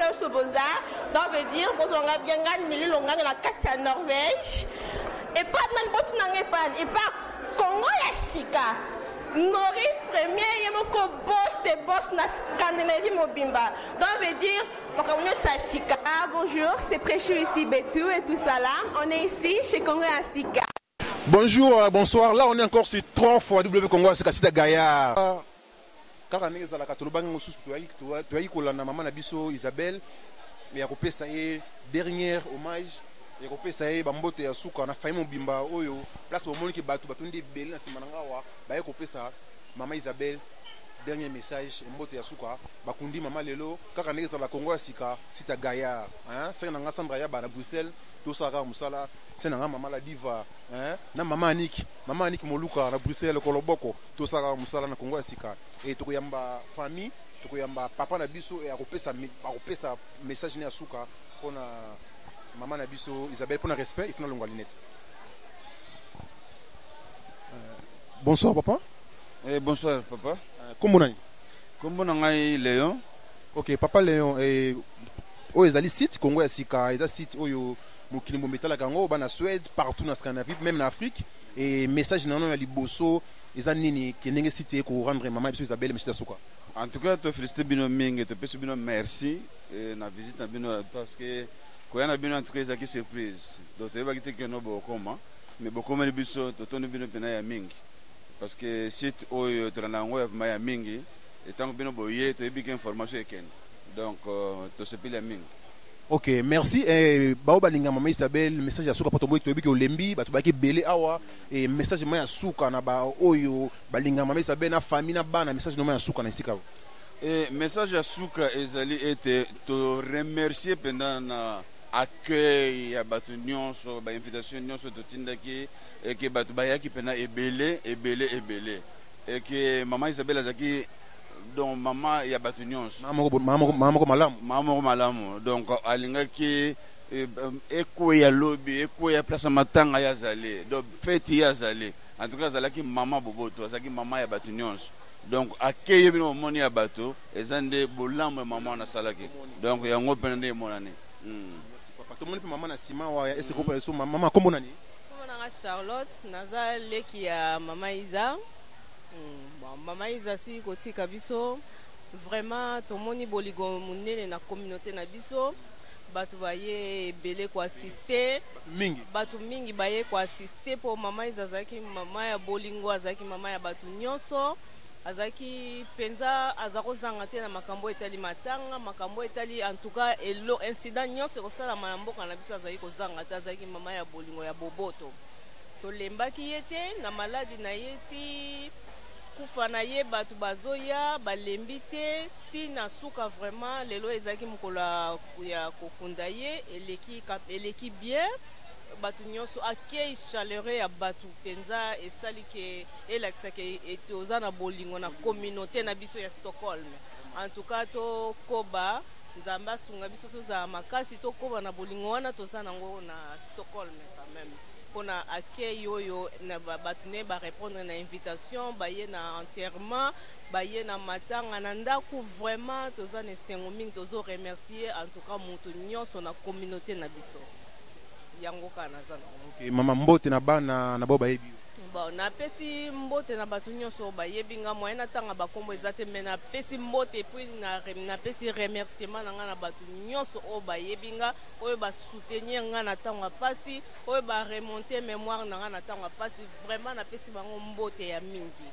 nyonso boza. Donc veut dire bozwa nga bien, nga Nelly Longanga na kati ya Norvège. Epa nani botuna nga epa epa Congo ya sika. Maurice Premier ye moko boss de boss na Scandinavie mobimba. Donc veut dire makambo nyonso ya sika. Ah, bonjour, c'est Préchou ici, Betou et tout ça là. On est ici chez Congo ya sika. Bonjour, bonsoir. Là, on est encore sur 3 fois W Congo, c'est Kassida Gaillard. Kaka ndenge ezalaka, tolobaki mosusu, toyaki kolanda mama na biso Isabelle ya kopesa ye dernier hommage, ya kopesa ye bambote ya suka na famille mobimba. Oyo place bomoniki bato batondi ebele na nsima na nga awa, baye kopesa mama Isabelle dernier message, mbote ya suka. Bakundi mama lelo. Kaka ndenge ezala, Congo ya sika, sita Gaillard, senge na nga Sandra Yaba na Bruxelles, tosala kaka mosala. Se na nga mama la diva, hein? Na mama Anik, mama Anik Moluka na Bruxelles, koloboko, tosala kaka mosala na Congo ya sika. E tokoyamba famille, tokoyamba papa na biso e akopesa message ne ya suka mpona mama na biso Isabelle. Mpona respect, il faut nalongwa lunette. Bonsoir papa. Eh, bonsoir papa. Kombo nani? Kombo na ngai Léon. Ok papa Léon, oyo ezali site Congo ya sika, eza site oyo mokili mbomba etalaka yango, bana Suède, partout na Scandinavie, même na Afrique. E message na yo ya liboso eza nini ke ndenge site ekorendre mama biso Isabelle message ya suka? En tout cas, tofélicité bino mingi, topesi bino merci na visite na bino, parce que koya na bino en tout cas ezalaki surprise. Donc toyebaki te keno bokoma, mais bokomeli biso, totondi bino mpena ya mingi, parce que site oyo tolanda yango ya vraiment ya mingi. Etango bino boye, toyebi ke information ekende, donc tosepeli ya mingi. Ok, merci. Bao balinga mama Isabelle, message ya suka po toboyi, toyebi ke olembi, bato bayaki ebele awa. Message ma ya suka na ba oyo balinga mama Isabelle, na famille, na bana, message noma ya suka na esika oyo. Message ya suka ezali ete toremercie mpenza na accueil ya bato nyonso, bainvitation nyonso totindaki, eke bato bayaki mpenza ebele ebele ebele, eke mama Isabelle azalaki donc mama ya bato nyonso. Mama moko malamu. Mama moko malamu. Donc alingaki ekweya lobi, ekweya place ya matanga, ye azali, donc feti ye azali. En tout cas azalaki mama boboto, azalaki mama ya bato nyonso. Donc akeye, bino bomoni ya bato, eza nde bolamu ya mama wana asalaki, donc yango mpena nde emonani. Merci papa. Tomoni mpe mama na nsima wa ese kopa so. Mama, kombo nani? Kombo nanga Charlotte, naza leki ya mama Iza. Bon, mama Iza si kotika biso, vraiment tomoni bolingo monene na communauté na biso. Bato baye ebele koassiste. Mingi. Bato mingi baye koassiste mpo mama Iza azalaki mama ya bolingo, azalaki mama ya bato nyonso, azalaki mpenza aza kozanga te na makambo etali matanga, makambo etali en tout cas elo incident nyonso ekosalama na mboka na biso, azalaki kozanga te. Azalaki mama ya bolingo, ya boboto. Tolembaki ye te na maladi na ye ti kufa na ye. Bato bazoya, balembi te ti na suka. Vraiment lelo ezalaki mokolo ya kokunda ye, eleki, eleki bien. Bato nyonso, accueil chaleureux ya bato mpenza esali ke elakisaka ete oza na bolingo na communauté na biso ya Stockholm. En tout cas tokoba, Nzambe asunga biso, tozala makasi, tokoba na bolingo wana toza nango na Stockholm quand même, mpona accueil oyo na bato ne barépondre na invitation, baye na enterrement, baye na matanga na ndako. Vraiment toza na esengo mingi, tozo remercier en tout cas moto nyonso na communauté na biso. Yango kaka naza nango. Ok mama, mbote na bana na bao bayebi yo. Bon, napesi mbote na bato nyonso bayebi nga. Moyen natanga bakombo eza te, mais napesi mbote, puis napesi remerciement na nga na bato nyonso oyo bayebi nga, oyo basoutenir nga na ntango ya pasi, oyo baremonte mémoire na nga na ntango ya pasi. Vraiment napesi bango mbote ya mingi.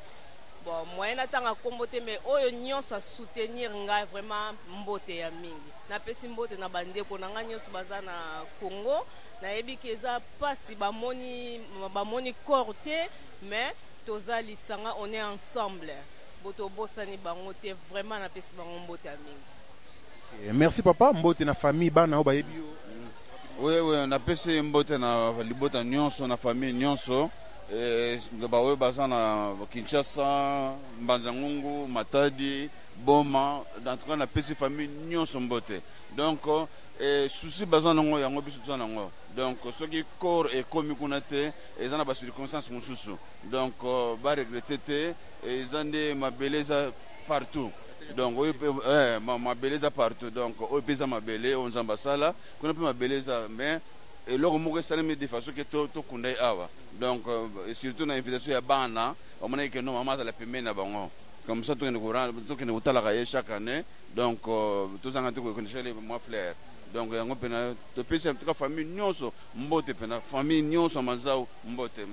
Bon, moyen natanga kombo te, mais oyo nyonso asoutenir ngai, vraiment mbote ya mingi. Napesi mbote na bandeko na ngai nyonso baza na Congo. Nayebi ke eza mpasi, bamoni, bamoni corps te, mais toza lisanga, on est ensemble. Bo tobosani bango te. Vraiment napesi bango mbote ya mingi. Merci papa, mbote na famille, bana oyo bayebi yo. Oui, napesi mbote na libota nyonso, na famille nyonso, baoyo baza na Kinshasa, Mbanza Ngungu, Matadi, Boma. En tout cas napesi famille nyonso mbote. Donc souci baza nango, yango biso toza nango. Donc soki corps ekomi kuna te, eza na bacirconstance mosusu, donc baregrete te, eza nde mabele, eza partout. Donc oyo mpe eh, mabele eza partout. Donc oyo mpe eza mabele oyo Nzambe asala kuna mpe mabele eza, mais eloko moko esalemi de façon ke tokunda ye awa. Donc surtout na invitation ya bana, bamonaki ke no, mama azala pembeni na bango, comme ça tokende kotalaka ye chaque année. Donc tozanga te kokendesele mwa fleur. Donc yango mpena topesi en tout cas famille nyonso mbote, mpena famille nyonso ya Manzau mbote,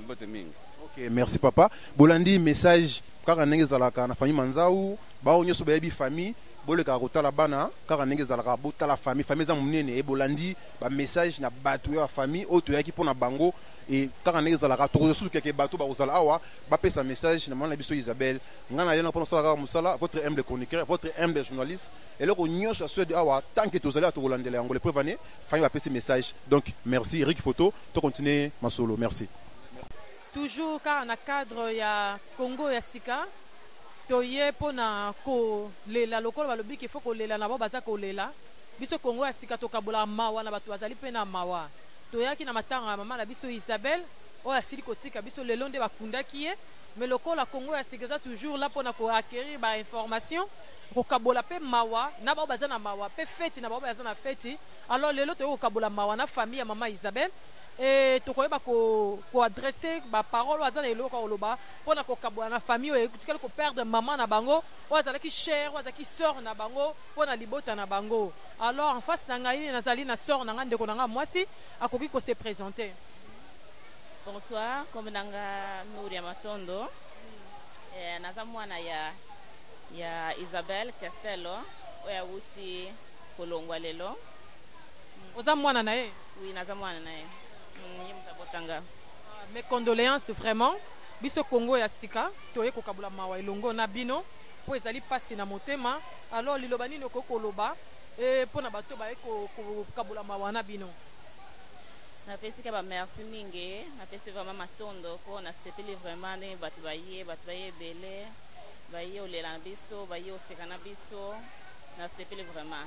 mbote mingi. Ok, merci papa. Bolandi message kaka ndenge ezalaka na famille Manzau. Bao nyonso bayebi famille, bolekaka kotala bana kaka ndenge ezalaka, botala famille. Famille eza monene. E bolandi bamessage na bato ya famille oyo toyaki mpona bango. E kaka ndenge ezalaka, tokozwa susu keke bato bakozala awa bapesa message na mwana na biso Isabelle. Ngai nayena mpona kosala kaka mosala, votre humble chroniqueur, votre humble journaliste. Eloko nyonso ya Suède awa, tant que tozali awa, tokolandela yango. Le preuve ane famille bapesi message. Donc merci Eric Photo, tocontinue masolo. Merci. Toujours kaka na cadre ya Congo ya Sika, toye mpona kolela. Lokola balobi ke faut kolela na bao baza kolela, biso Congo ya Sika tokabolaka mawa na bato bazali mpe na mawa. Toyaki na matanga ya mama na biso Isabelle oyo asili kotika biso. Lelo nde bakundaki ye, mais lokola Congo ya Sika eza toujours là mpona koacquérir bainformation, kokabola mpe mawa na bao baza na mawa, mpe feti na bao baza na feti. Alors lelo toyei kokabola mawa na famille ya mama Isabelle e tokoyeba koadresser baparole oyo aza na eloko ya koloba mpona kokabola na famille oyo etikali koperdre mama na bango, oyo azalaki cher, oyo azalaki sœur na bango, mpo na libota na bango. Alors en face na ngai nazali na sœur na ngai, ndeko na ngai mwasi, akoki kose présenter. Bonsoir, kombo na nga Nuria Matondo. Naza mwana ya Isabelle Castello oyo awuti kolongwa lelo. Oza mwana na ye? Oui, naza mwana na ye. Ye moto abotanga. Ah, mes condoléances vraiment. Biso Congo ya Sika toye kokabola mawa elongo na bino mpo ezali mpasi na motema. Alors liloba nini okoki koloba mpo na bato baye kokabola mawa na bino? Napesi ka bamerci mingi, napesi vraiment matondo mpo nasepeli vraiment ndenge bato baye, bato baye ebele, baye olela na biso, baye oseka na biso. Nasepeli vraiment,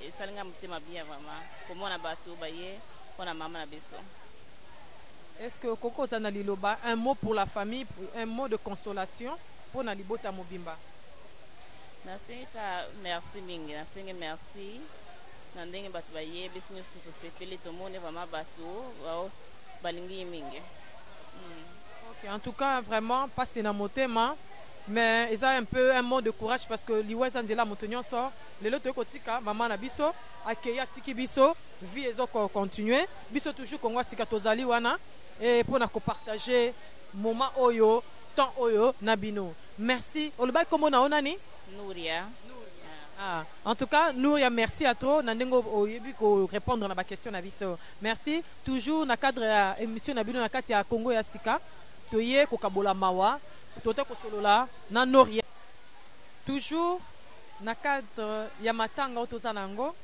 esalinga motema bien vraiment komona bato baye mpona mama na biso. Est-ce que okoki kozala na liloba, un mot pour la famille, un mot de consolation mpo na libota mobimba? Nasengi ka merci mingi, nasengi merci na ndenge bato baye. Biso nyonso tosepeli, tomoni vraiment bato balingi ye mingi. Ok, en tout cas vraiment mpasi na motema, mais eza un peu un mot de courage parce que liwa eza nzela moto nyonso. Lelo toyei kotika mama na biso, akei, atiki biso, vie ezokocontinue. Biso toujours Kongo ya Sika tozali wana e mpona kopartage moment oyo, temps oyo na bino. Merci. Olobaki kombo na yo nani? Nuria. Ah, en tout cas Nouria, merci à trop na ndenge oyebi korépondre na baquestion na biso. Merci. Toujours na cadre ya émission na bino na kati ya Congo ya Sika, toye kokabola mawa, tota kosolola na Noria. Toujours na cadre ya matanga oyo toza na yango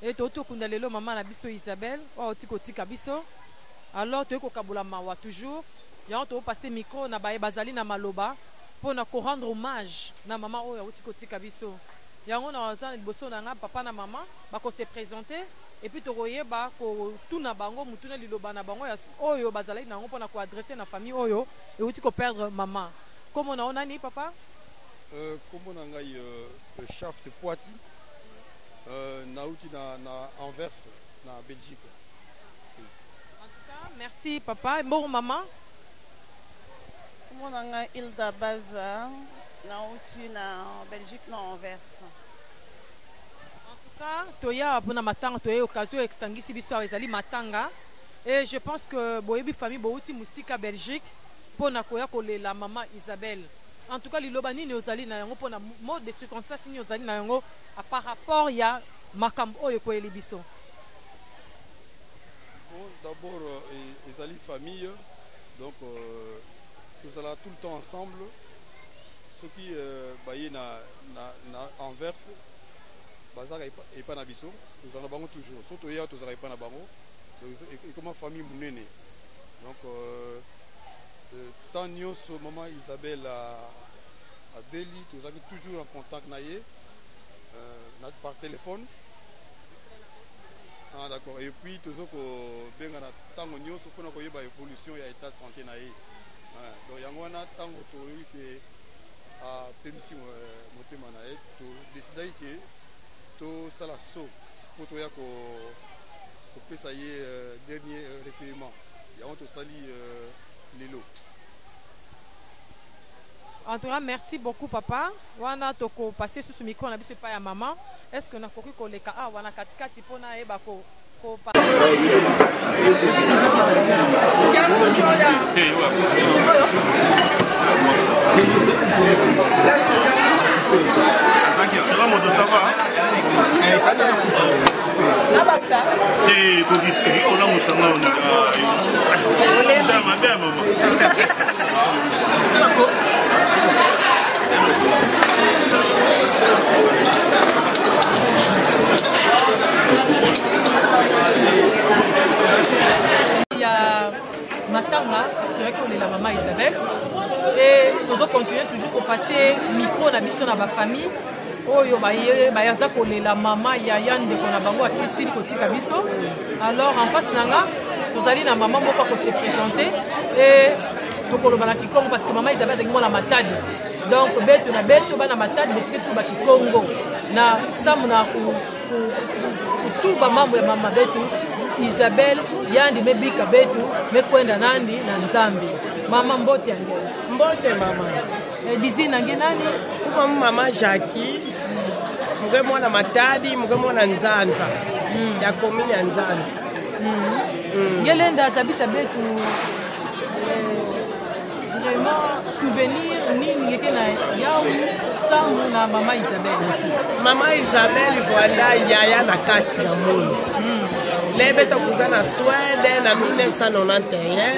e touti kokunda lelo mama na biso Isabelle oyo auti kotika biso. Alors toyei kokabola mawa toujours, yango topase micro na baye bazali na maloba mpona korendre hommage na mama oyo auti kotika biso. Yango naza na liboso na nga papa na mama, bakose présenter et puis tokoyeba kotuna bango motuna, liloba na bango oyo bazalaki na yango mpona koadresser na famille oyo euti koperdre mama. Kombo na yo nani, papa? Kombo na ngai Shaft Poiti, nauti na Anvers na Belgique. En tout cas merci papa. Mbongo mama? Kombo na ngai Hilda Baza, nauti na Belgique, na Anvers. En tout cas toya mpona matanga, toye occasion esangisi biso awa ezali matanga et je pense que boyebi famille bouti mosika Belgique mpona koya kolela mama Isabelle. En tout cas liloba nini ozali na yango mpona mot de circonstance nini ozali na yango par rapport ya makambo oyo ekoyeli biso? Bon, d'abord ezali famille, donc tozala tout le temps ensemble. Soki baye na Anvers, bazalaka epa na biso, tozala na bango toujours. So toya, tozalaka epa na bango. Donc ekoma famille monene. Donc temps nyonso mama Isabelle abeli, tozalaki toujours en contact na ye par téléphone. Ah, d'accord. Et puis tozo kobenga na ntango nyonso mpona koyeba évolution ya état de santé na ye. Donc yango wana ntango toyoki ke Apemisi motema na ye. Todesidaki ke tosala so mpo toya kopesa ye dernier recueillement. Yango tosali lelo. En tout cas, merci beaucoup papa. Wana toko passer sous micro na biso pa ya maman. Est-ce que nakoki koleka awa na katikati pona yeba ko ko Ça va, moto, ça va? Te ekoki te, olamusanga mabe ya mama. Ya matanga, toyaki kolela mama Isabelle et tozo continuer toujours kopasser micro na biso na bafamille oyo bayaza kolela mama, yaya, ndeko na bango atisili kotika biso. Alors, en face na nga tozali na mama moko akose présenter et tokoloba na kikongo parce que mama Isabelle azalaki mwana Matadi. Donc beto na beto bana Matadi betuke tuba kikongo na samu na kutuba mambo ya mama betu Isabelle yandi mebika betu mekwenda nandi na Nzambe. Mama, mbote yange. Mbote mama. Eh, dizina nge nani? Kuma mama Jackie, muke mwana Matadi, muke mwana Nzanza ya commune ya Nzanza. Ngelenda azabisa betu vraiment souvenir nini ngeke na yau samu na mama Isabelle? Mama Isabelle voila yaya na kati na munu lebe tokuza na Swede na 1991.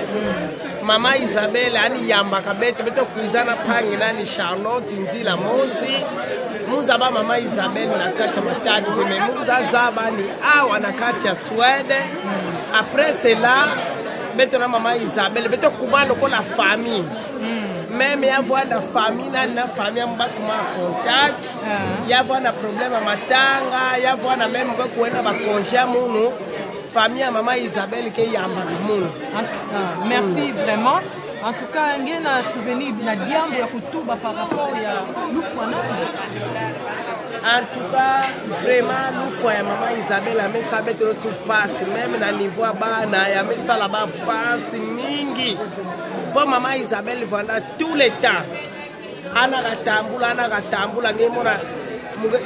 Mama Isabelle ani yambaka beto beto kuza na pangi nani Charlotte Nzila Mosi muza ba mama Isabelle na kati ya Matadi, me muza za bani awa na kati ya Swede. Après cela, beto na mama Isabelle beto kuma lokola famille. Même ya na famille nani na famille amu bakuma contact, ya na problème ya matanga, ya na même mbe kuenda bacongé ya munu, famille ya mama Isabelle ke yambaka munu. Ah, merci vraiment. En tout cas, nge na souvenir na diambo ya kutuba par rapport ya lufwana? En tout cas, vraiment lufwa ya mama Isabelle amesa betelo su pasi, même na niveau ya bana ya mesala bapasi mingi, mpo mama Isabelle vanda tout le temps anaka tambula, anaka tambula. Ngemona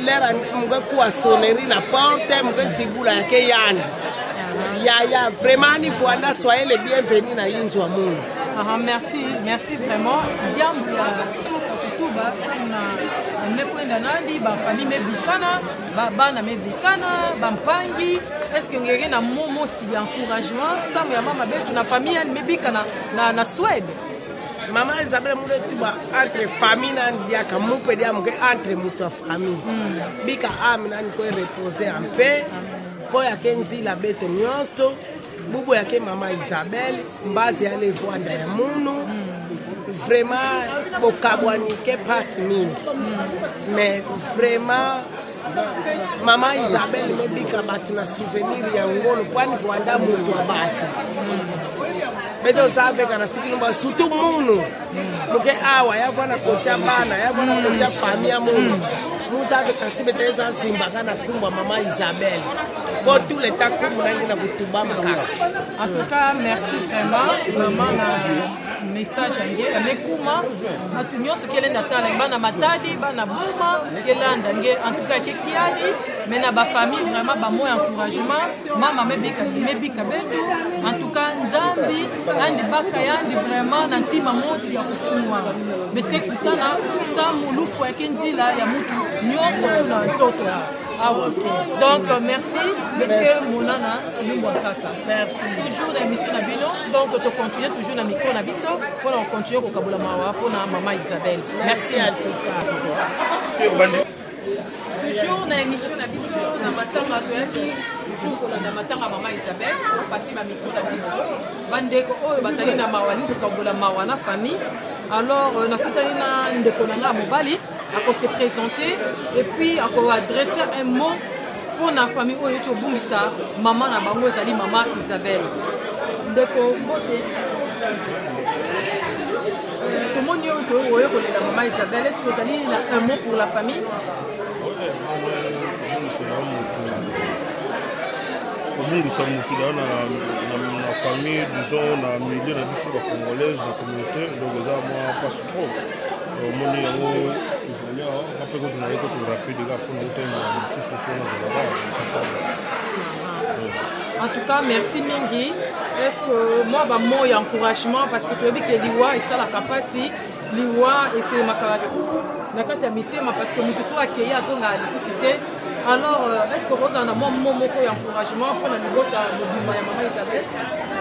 lera muke kuwa sonnerie na porte, muke zibula yake yandi yaya. Vraiment ni vwanda, soyez les bienvenus na yinzu wa munu. Ah, merci, merci vraiment. Diambo ya suka kutuba samu na mekwenda nandi bafamille mebikana, bana mebikana, bampangi, est ce que ngeke na mo mosi ya encouragement samu ya mama betu na famille yani mebikana na Swede? Mama Isabelle mule tuba entre famille nani diaka mupe dia muke entre mutu ya famille bika ame nani ko reposer en paix, mpo yake nzila beto nyonso bubu yake mama Isabelle mbazi ya levwanda ya munu. Vraiment bokabwani ke pasi mingi, mais vraiment mama Isabelle mebika bato na souvenir ya ngolo, mpo ani vwanda moto ya bato bete oza veka na sikili mba surtout munu moke awa yavwana kotia bana, yavwana kotia famille ya munu muza veka si bete eza zimbaka na kumbwa mama Isabelle, po tout le temps kumbu nangi na kutubama kaka. En tout cas, merci vraiment mama na message yange ya mekuma bato nyonso kelenda tala bana Matadi, bana Buma kelanda nge. En tout cas ke kiadi mais na bafamille vraiment bamo ya encouragement mama mebika, mebika betu. En tout cas, Nzambi yandi baka yandi vraiment na ntima mosi ya kufungwa bete kutana samu lufu yake nzila ya mutu nyonso na ntoto awa. Donc merci bete monana limbwa kaka. Merci. Toujours na émission na bino, donc tocontinue toujours na micro na biso mpona kocontinue kokabola mawa mpona mama Isabelle. Merci. En tout cas. Toujours na émission na biso na matanga, toyaki toujours kolanda matanga mama Isabelle, opasi bamicro na biso bandeko oyo bazali na mawa ni kokabola mawa na famille. Alors nakutani na ndeko na nga ya mobali, akose présenter et puis akoadresser un mot mpona famille oyo eti obungisa mama na bango, ezali mama Isabelle. Ndeko, mbote. Tomoni oyo Toyokoyo kolela mama Isabelle, est ce que ozali na un mot pour la famille? Kobungisa motu na na famille, disons na milieu na biso bacongolaise, na communauté, donc eza mwa mpasi trop. Omoni yango, tozali awa mpe kutu naye kutu rapide kaka mpona kotema mosusu so nazalaka. En tout cas, merci mingi. Est ce que mwa bamot ya encouragement, parce que toyebi ke liwa esalaka mpasi, liwa eselemaka na kati ya mitema, parce que moto soki akei azongaka lisusu te. Alors est ce que okozala na mwa mot moko ya encouragement mpona libota mobimba ya mama Isabelle?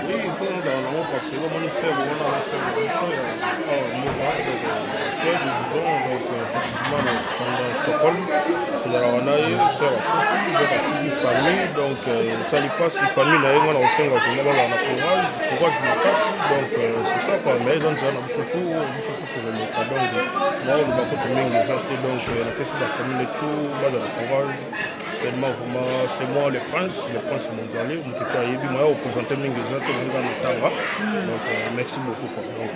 Oui, il faut nazala nango, parce que omoni sere wana aza sere na biso awa mboka, donc Suède, disons, donc précisément na Stockholm tozalaka na ye. Sere akufi, donc atiki famille, donc esali mpasi famille na ye. Nga na kosenga vraiment bazala na courage, courage makasi. Donc c'est ça quoi, mais eza nzela na biso tout, biso tout tokoleka. Donc naoloba kutu mingi eza te. Donc napesi bafamille tout bazala courage seulement. Vraiment, c'est moi le prince, le prince Monzale. Moto to ayebi moya koprésente mingi eza te, baninga na tanga. Donc merci beaucoup quoi. Donc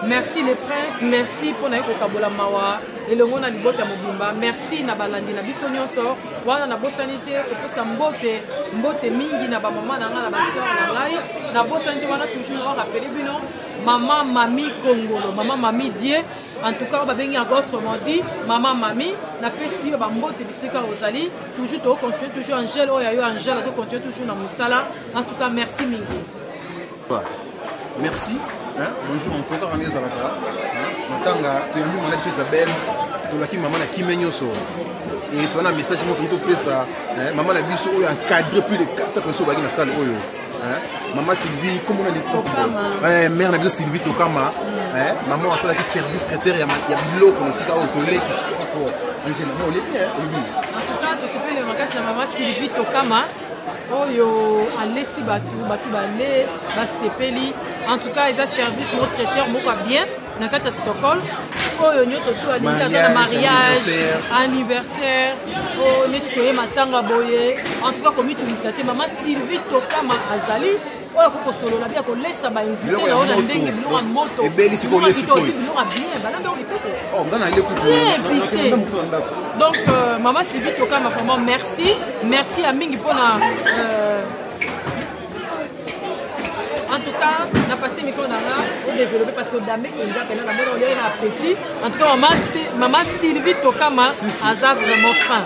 merci le prince, merci mpona ye kokabola mawa elongo na libota mobimba. Merci na balandi na biso nyonso wana. Nabosani te kopesa mbote, mbote mingi na bamama na ngai, na basœur na ngai. Nabosani te wana, toujours naorappeler bino mama Mami Kongolo, mama Mami Die, en tout cas babengi yango autrement dit mama Mami. Napesi yo bambote bisika ozali. Toujours tokocontinue, toujours Angele oyo ayo, Angele azocontinue toujours na mosala. En tout cas, merci mingi. Merci, hein? Bonjour encore. Kaka nde ezalaka matanga, toyambi mwana biso Isabelle, tolaki mama na kimia nyonso. E toza na message moko toki topesa mama na biso oyo encadré plus de 400 personnes oyo bayaki na salle oyo, mama Sylvie, kombo na mare na biso Sylvie Tokama. Mama asalaki service traiteur ya biloko na esika oyo toleki kitoko. Angela, ma oleki olobi. En tout cas, tosepeli makasi na mama Sylvie Tokama oyo alesi bato, bato bale basepeli. En tout cas, eza service mo traiteur moko ya bien na kati ya Stockholm. Oyo nyonso tu alingi, aza na mariage, anniversaire, oyo neti toye matanga boye, en tout cas komitungisa te, mama Sylvie Tokama azali oyo akoki kosolola bi akolesa bainvité na yo na ndenge biloko ya moto. Ebeli sikoyo, biloko ya olesi kitoko, koyo. Biloko ya bien, balambi yango kitoko. Oh, nga na kutu bien épicé. Na motu na ndako. Donc mama Sylvie Tokama, vraiment merci, merci ya mingi mpona en tout cas na passé micro na nga odéveloppe, parce que odame mpenza mpena na mona oliaki na appétit. En tout cas, mama, mama Sylvie Tokama aza vraiment fin.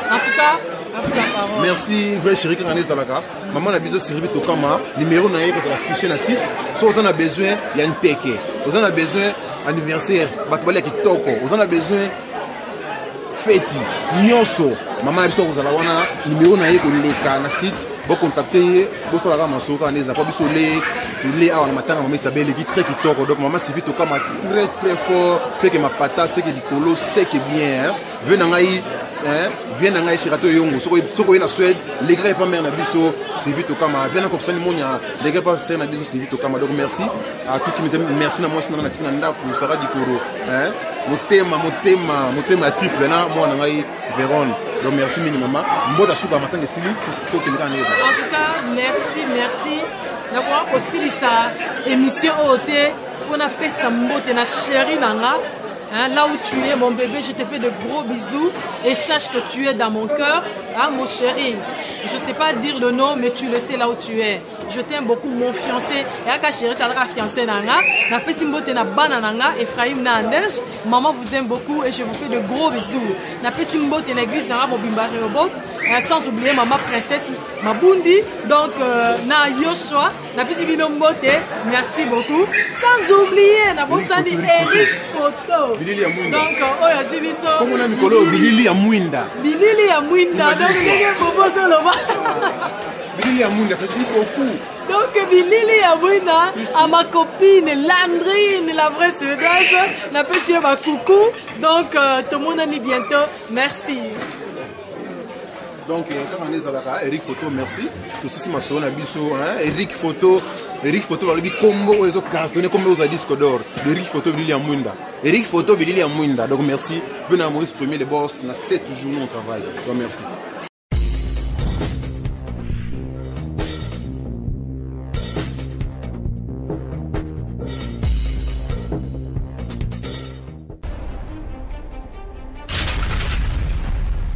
En tout cas, à vous la parole. Merci, vrai chéri. Kaka nde ezalaka, mama na biso Sylvie Tokama, numéro na ye kozala fiche na site. So oza na besoin ya nteke, oza na besoin anniversaire, bato balia kitoko, oza na besoin feti nyonso, mama na biso akozala wana. Numéro na ye koleka na site, bocontacte ye, bosalaka masolo. Kaka nde eza po biso le tole awa na matanga mama Isabelle eleki très kitoko. Donc mama Sylvie Tokama, très très fort, seke mapata, seke likolo, seke bien, hein? Ve na ngai, hein? Vie na ngai shirato yongo, soki oye na Suède, legré epa mare na biso Sylvie Tokama. Vie na kokosani monya, legré epa sere na biso Sylvie Tokama. Donc merci à toutes mes amis, merci na mwasi na ngai natiki na ndako, Sara Dikoro, hein? Motema, motema, motema ya triple na mwana na ngai Vérone. Donc merci mingi mama. Mbota suka, matanga esili, tokende kaka ndenge ezala. En tout cas, merci, merci. Nakoka kosilisa émission oyo te mpo napesa mbote na chéri na nga. Hein, là où tu es, mon bébé, je te fais de gros bisous et sache que tu es dans mon cœur, hein, mon chéri. Je sais pas dire le nom, mais tu le sais là où tu es. Je t'aime beaucoup, mon fiancé. Eyaka chéri, tazaka fiancé na nga. Napesi mbote na bana na nga, Ephraim na Anderge. Maman vous aime beaucoup et je vous fais de gros bisous. Napesi mbote na église na nga mobimba Rehoboth, sans oublier maman Princesse Mabundi. Donc na Yoshua, napesi bino mbote, merci beaucoup. Sans oublier nabosani Eric Photo. Bilili ya mwinda. Donc oyo azwi biso komona mikolo oyo, bilili ya mwinda. Bilili ya mwinda, donc ndenge bobo ozoloba. Bilili ya mwinda, ça dit beaucoup. Donc bilili ya mwinda à ma copine Landrine, la vraie suédoise, napesi yo bakuku. Donc tomonani bientôt, merci. Donc kaka nde ezalaka, Eric Photo, merci. Tosisi masolo na biso, hein? Eric Photo, Eric Photo, balobi kombo oyo ezocartonne, kombo oyo ozala disque d'or, Eric Photo, bilili ya mwinda, Eric Photo, bilili ya mwinda. Donc merci, ve na Maurice Premier, le boss na 7 jours, nous on travaille. Donc merci.